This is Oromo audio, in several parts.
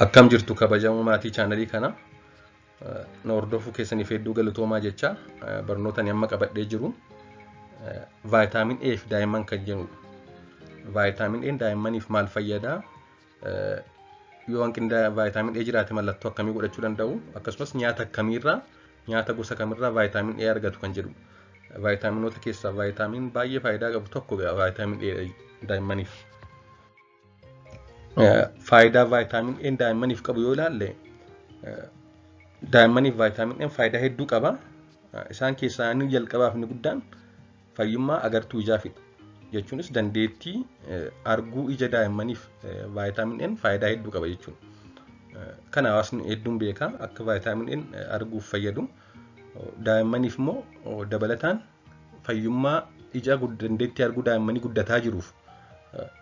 Akkam jirtu kabajamoo maatii chaanalii kana na hordofuu keessaniif hedduu galatoomaa jecha barnoota ani amma qabadhee jiru vaayitaamin A fi daa'imman kan jedhudha. Vaayitaamin A daa'immaniif maal fayyada? Yoo hanqinni vaayitaamin A jiraate mallattoo akkamii godhachuu danda'u? Akkasumas nyaata akkamiirraa nyaata gosa kamirraa vaayitaamin A argatu kan jedhudha. Vaayitaaminoota keessaa vaayitaamin baay'ee faayidaa qabu tokko vaayitaamin A daa'immaniif. Faayidaa vaayitaamin A daa'immaniif qabu yoo ilaalle, daa'immaniif vaayitaamin A faayidaa hedduu qaba. Isaan keessaa inni jalqabaaf inni guddaan fayyummaa agartuu ijaafidha. Jechuunis dandeettii arguu ija daa'immaniif vaayitaamin A faayidaa hedduu qaba jechuudha. Kana hawaasni hedduun beeka akka vaayitaamin A arguuf fayyadu. Daa'immaniif immoo dabalataan fayyummaa ija dandeettii arguu daa'immanii guddataa jiruuf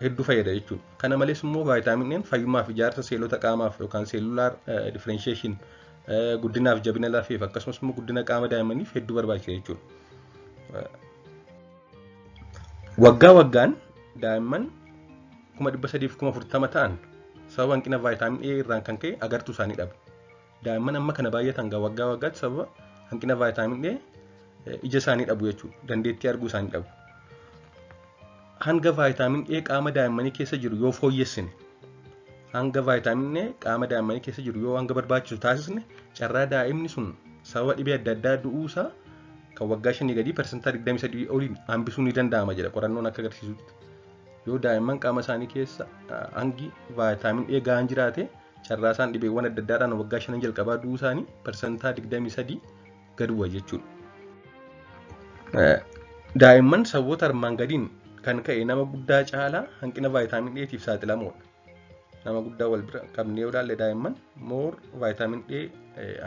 hedduu fayyada jechuudha. Kana malees immoo vaayitaamin A fayyummaaf ijaarsa seelota qaamaaf yookaan cellular differentiation, guddinaaf jabina lafeef, akkasumas immoo guddina qaama daa'immaniif hedduu barbaachisa jechuudha. Waggaa waggaan daa'imman 340,000 ta'an sababa hanqina vaayitaamin A irraan kan ka'e agartuu isaanii dhabu. Daa'imman amma kana baay'atan waggaa waggaatti sababa hanqina vaayitaamin A ija isaanii dhabu jechuudha. Dandeettii arguu isaanii dhabu. Hanga vaayitaamin A qaama daa'immanii keessa jiru yoo fooyyessine, hanga vaayitaamin A qaama daa'immanii keessa jiru yoo hanga barbaachisu taasisne, carraa daa'imni sun sababa dhibee adda addaa du'uusaa kan waggaa 5 gadii 23% oliin hambisuu ni danda'ama jedha qorannoon akka agarsiisutti. Yoo daa'imman qaama isaanii keessa hangi vaayitaamin A gahaan jiraate, carraa isaan dhibeewwan adda addaadhaan waggaa 5 jalqabaa du'uu isaanii 23% gad bu'a jechuudha. Daa'imman sababoota armaan gadiin kan ka'e nama guddaa caalaa hanqina vaayitaamin A'tiif saaxilamoodha. Nama guddaa wal bira qabnee yoo ilaalle, daa'imman more vaayitaamin A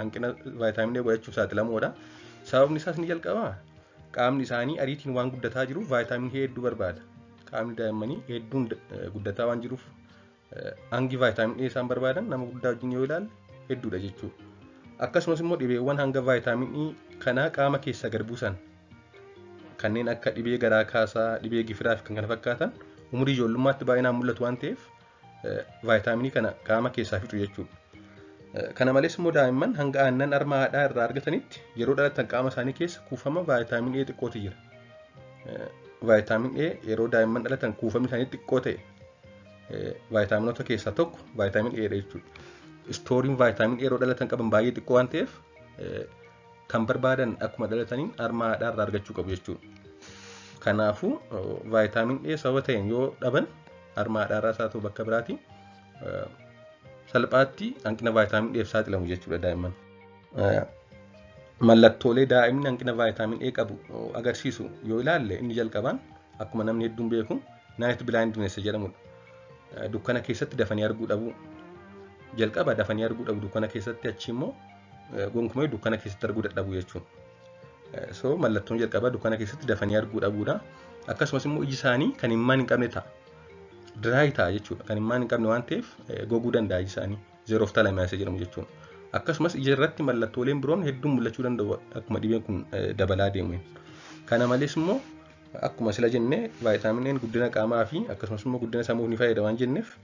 hanqina vaayitaamin A godhachuuf saaxilamoodha. Sababni isaas ni jalqabaa qaamni isaanii ariitiin waan guddataa jiruuf vaayitaamin A hedduu barbaada. Qaamni daa'immanii hedduun guddataa waan jiruuf hangi vaayitaamin A isaan barbaadan nama guddaa wajjin yoo ilaalle hedduudha jechuudha. Akkasumas immoo dhibeewwan hanga vaayitaamin E kanaa qaama keessaa gad buusan kanneen akka dhibee garaa kaasaa, dhibee gifiraa fi kan kana fakkaatan umurii ijoollummaatti baay'inaan mul'atu waan ta'eef vaayitaaminii kana qaama keessaa fixu jechuudha. Kana malees immoo daa'imman hanga aannan harma haadhaa irraa argatanitti yeroo dhalatan qaama isaanii keessa kuufama vaayitaamin A xiqqootu jira. Vaayitaamin A yeroo daa'imman dhalatan kuufamni isaanii xiqqoo ta'e vaayitaaminoota keessaa tokko vaayitaamin A dha jechuudha. Storeiin vaayitaamin A yeroo dhalatan qaban baay'ee xiqqoo waan ta'eef kan barbaadan akkuma dhalataniin harma haadhaa irraa argachuu qabu jechuudha. Kanaafuu vaayitaamin A sababa ta'een yoo dhaban harma haadhaa irraas haa ta'u bakka biraati salphaatti hanqina vaayitaamin A'f saaxilamu jechuudha daa'imman. Mallattoolee daa'imni hanqina vaayitaamin A qabu agarsiisu yoo ilaalle, inni jalqabaan akkuma namni hedduun beeku night blindness jedhamudha. Dukkana keessatti dafanii arguu dhabuu. Jalqaba dafanii arguu dhabu dukkana keessatti, achi immoo gonkumaa dukkana keessatti arguu dadhabuu jechuudha. So mallattoon jalqabaa dukkana keessatti dafanii arguu dhabuudha. Akkasumas immoo iji isaanii kan imimmaan hin qabne ta'a. Dry ta'a jechuudha. Kan imimmaan hin qabne waan ta'eef goguu danda'a iji isaanii. Xerophthalmia jedhamu jechuudha. Akkasumas ija irratti mallattooleen biroon hedduun mul'achuu danda'u akkuma dhibeen kun dabalaa deemu. Kana malees immoo akkuma sila jennee vaayitaaminiin guddina qaamaa fi akkasumas immoo guddina sammuuf ni fayyada waan jenneef,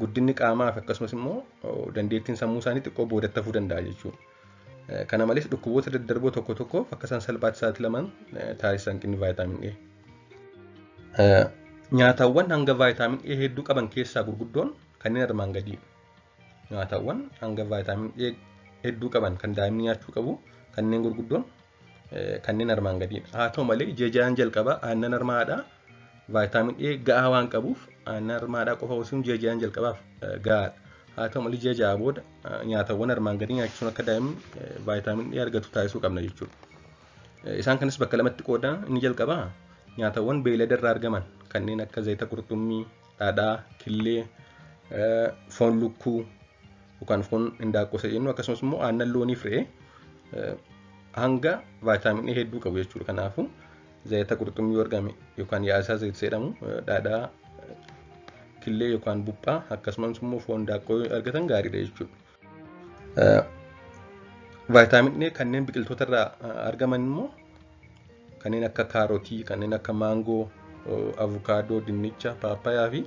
guddinni qaamaa fi akkasumas immoo dandeettiin sammuu isaanii xiqqoo boodatti hafuu danda'a jechuudha. Kana malees dhukkuboota daddarboo tokko tokkoof akka isaan salphaatti saaxilaman taasisa hanqinni vaayitaamin A. Nyaatawwan hanga vaayitaamin A hedduu qaban keessaa gurguddoon kanneen armaan gadii. Nyaatawwan hanga vaayitaamin A hedduu qaban kan daa'imni nyaachuu qabu kanneen gurguddoon kanneen armaan gadiidha. Haa ta'u malee ji'a 6n jalqabaa aannan harma haadhaa vaayitaamin A ga'aa waan qabuuf aannan harma haadhaa qofa hoosisuun ji'a 6n jalqabaaf ga'aadha. Haa ta'u malee ji'a 6 booda nyaatawwan armaan gadii nyaachisuun akka daa'imni vaayitaamin A argatu taasisuu qabna jechuudha. Isaan kanas bakka lamatti qooda. Inni jalqabaa nyaatawwan beeylada irraa argaman kanneen akka zayita qurxummii, dhadhaa, killee, foon lukkuu yookaan foon hindaaqqoo isa jennu, akkasumas immoo aannan loonii fi re'ee hanga vaayitaamin A hedduu qabu jechuudha. Kanaafuu zayita qurxummii yoo argame yookaan yaasaa zayita jedhamu, dhadhaa, killee yookaan buphaa, akkasumas immoo foon hindaaqqoo yoo argatan gaariidha jechuudha. Vaayitaamin A kanneen biqiltoota irraa argaman immoo kanneen akka kaarotii, kanneen akka maangoo, avukaadoo, dinnicha, paappayaa fi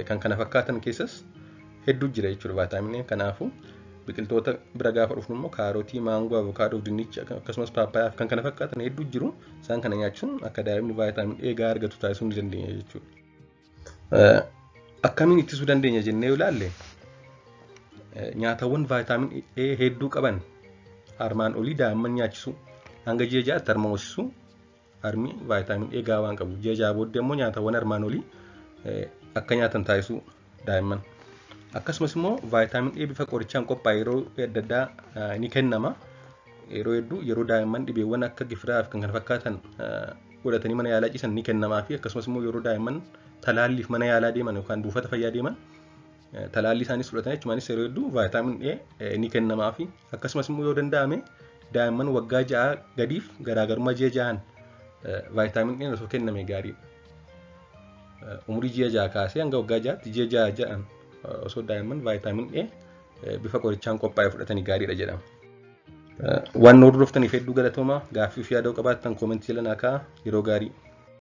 kan kana fakkaatan keessas Hedduu jira jechuudha vaayitaamin A. Kanaafuu biqiltoota bira gaafa dhufnu immoo kaarotii, maangoo, avokaadoo, dinnicha akkasumas paappayaa fi kan kana fakkaatan hedduu jiru. Isaan kana nyaachuun akka daa'imni vaayitaamin A gahaa argatu taasisuu ni dandeenya jechuudha. Akkamiin ittisuu dandeenya jennee yoo ilaalle, nyaatawwan vaayitaamin A hedduu qaban armaan olii daa'imman nyaachisuu, hanga ji'a 6tti harma hoosisuu. Harmi vaayitaamin A gahaa waan qabu, ji'a 6 booddee immoo nyaatawwan armaan olii akka nyaatan taasisuu daa'imman. Akkasumas immoo vaayitaamin A bifa qorichaan qophaa'e yeroo adda addaa ni kennama. Yeroo hedduu yeroo daa'imman dhibeewwan akka gifiraa fi kan kana fakkaatan godhatanii mana yaalaa ciisan ni kennamaa fi akkasumas immoo yeroo daa'imman talaalliif mana yaalaa deeman yookaan buufata fayyaa deeman talaallii isaanis fudhatan achumaanis yeroo hedduu vaayitaamin A ni kennamaa fi akkasumas immoo yoo danda'ame daa'imman waggaa 6 gadiif garaagarummaa ji'a 6n vaayitaamin A osoo kenname gaariidha. Umurii ji'a 6 kaasee hanga waggaa 6tti ji'a 6 6n osoo daa'imman vaayitaamin A bifa qorichaan qophaa'e fudhatanii gaariidha jedhama. Waan nu hordoftaniif hedduu galatoomaa. Gaaffii fi yaada qabaattan koomentii jala naa kaa'aa. Yeroo gaarii.